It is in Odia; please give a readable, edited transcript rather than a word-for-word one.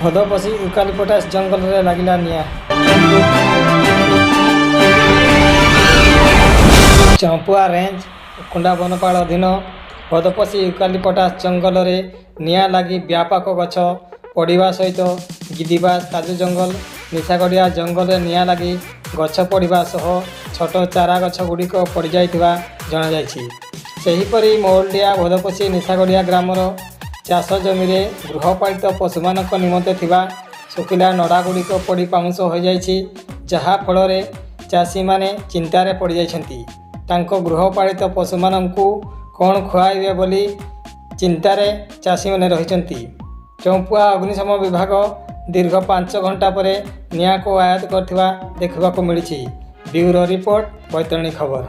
ଭଦପଶି ୟୁକାଲିପଟାସ୍ ଜଙ୍ଗଲରେ ଲାଗିଲା ନିଆଁ। ଚମ୍ପୁଆ ରେଞ୍ଜ ଉକୁଣ୍ଡା ବନପାଳ ଅଧୀନ ଭଦପଶି ୟୁକାଲିପଟାସ୍ ଜଙ୍ଗଲରେ ନିଆଁ ଲାଗି ବ୍ୟାପକ ଗଛ ପଡ଼ିବା ସହିତ ଗିଦିବାସ କାଜୁ ଜଙ୍ଗଲ, ନିଶାଗଡ଼ିଆ ଜଙ୍ଗଲରେ ନିଆଁ ଲାଗି ଗଛ ପଡ଼ିବା ସହ ଛୋଟ ଚାରା ଗଛ ଗୁଡ଼ିକ ପଡ଼ିଯାଇଥିବା ଜଣାଯାଇଛି। ସେହିପରି ମଉଲଡିଆ, ଭଦପଶି, ନିଶାଗଡ଼ିଆ ଗ୍ରାମର ଚାଷ ଜମିରେ ଗୃହପାଳିତ ପଶୁମାନଙ୍କ ନିମନ୍ତେ ଥିବା ଶୁଖିଲା ନଡ଼ାଗୁଡ଼ିକ ପୋଡ଼ି ପାଉଁଶ ହୋଇଯାଇଛି, ଯାହାଫଳରେ ଚାଷୀମାନେ ଚିନ୍ତାରେ ପଡ଼ିଯାଇଛନ୍ତି। ତାଙ୍କ ଗୃହପାଳିତ ପଶୁମାନଙ୍କୁ କ'ଣ ଖୁଆଇବେ ବୋଲି ଚିନ୍ତାରେ ଚାଷୀମାନେ ରହିଛନ୍ତି। ଚମ୍ପୁଆ ଅଗ୍ନିଶମ ବିଭାଗ ଦୀର୍ଘ 5 ଘଣ୍ଟା ପରେ ନିଆଁକୁ ଆୟତ୍ତ କରିଥିବା ଦେଖିବାକୁ ମିଳିଛି। ବ୍ୟୁରୋ ରିପୋର୍ଟ, ବୈତରଣୀ ଖବର।